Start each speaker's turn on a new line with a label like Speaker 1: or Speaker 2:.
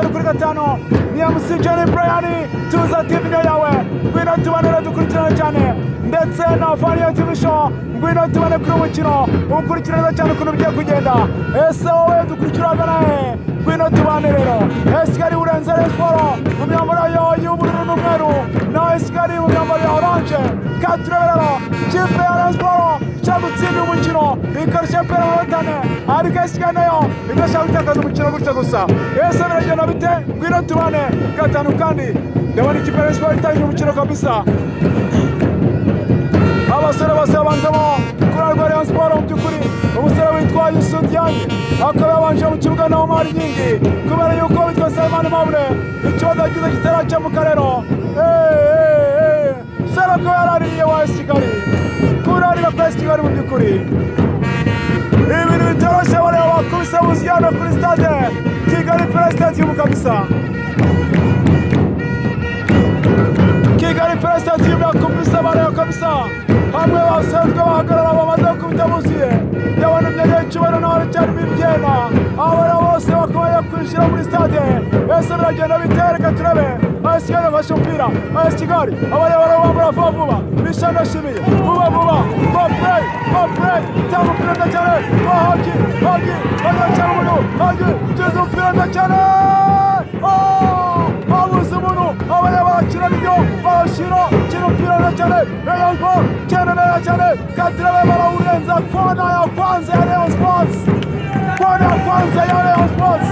Speaker 1: Gatanu kuri gatanu ni MC Jenny Brian. Tuza TV niyo yawe, ngwino tubanire, dukurikirane cyane, ndetse na Faniyo TV Show. Ngwino tubane kuri uyu mukino, ukurikirane neza cyane ukuntu bigiye kugenda. Ese wowe dukurikira ahagana he? Ngwino tubane rero. AS Kigali urenze Rayon Sport mu myambaro yayo y'ubururu n'umweru, na AS Kigali mu myambaro ya orange. Kandi turebe rero, ikipe ya Rayon Sport ishaka gutsinda umukino ikarusha APR amanota 4, ariko AS Kigali nayo idashaka gutakaza umukino gutya gusa. Ese biragenda bite? Ngwino tubane gatanu. Kandi ndabona ikipe ya Rayon Sport itangiye umukino kabisa. Abasore bose babanzamo kuri rwa Rayon Sport. Mu by'ukuri umusore witwa Youssou Diagne akaba yabanje mu kibuga na Omar Nyingi, kubera yuko witwa Salman Mabule ikibazo yagize kitarakemuka rero. Sore ko yaraririye wa AS Kigali, kurarira kwa AS Kigali mu by'ukuri ibintu bitoroshye. Bareba bakubise Buziano kuri stade Kigali Pele Stadium kabisa. Kigali Pele Stadium yakubise bareba kabisa, hamwe basanzwe bahagarara bamaze gukubita buzuye. Ndabona imyanya y'icyubahiro naho haracyarimo ibyena, abana bose bakomeje kwinjira muri stade. Ese biragenda bite? Reka turebe. AS Kigali bafashe umupira. AS Kigali abareba barabambura vuba vuba. Misha Ndashimiye vuba vuba, go play, go play, tanga umupira neza cyane kwa Haji. Haji agacana umuntu, Haji teza umupira neza cyane. Oh! Babuze umuntu, abareba barakina nibyo barashyira kina umupira neza cyane. Rayon Sport kina neza cyane, Katirebe barawurenza. Kona ya kwanza ya Rayon Sports, kona ya kwanza ya Rayon Sports.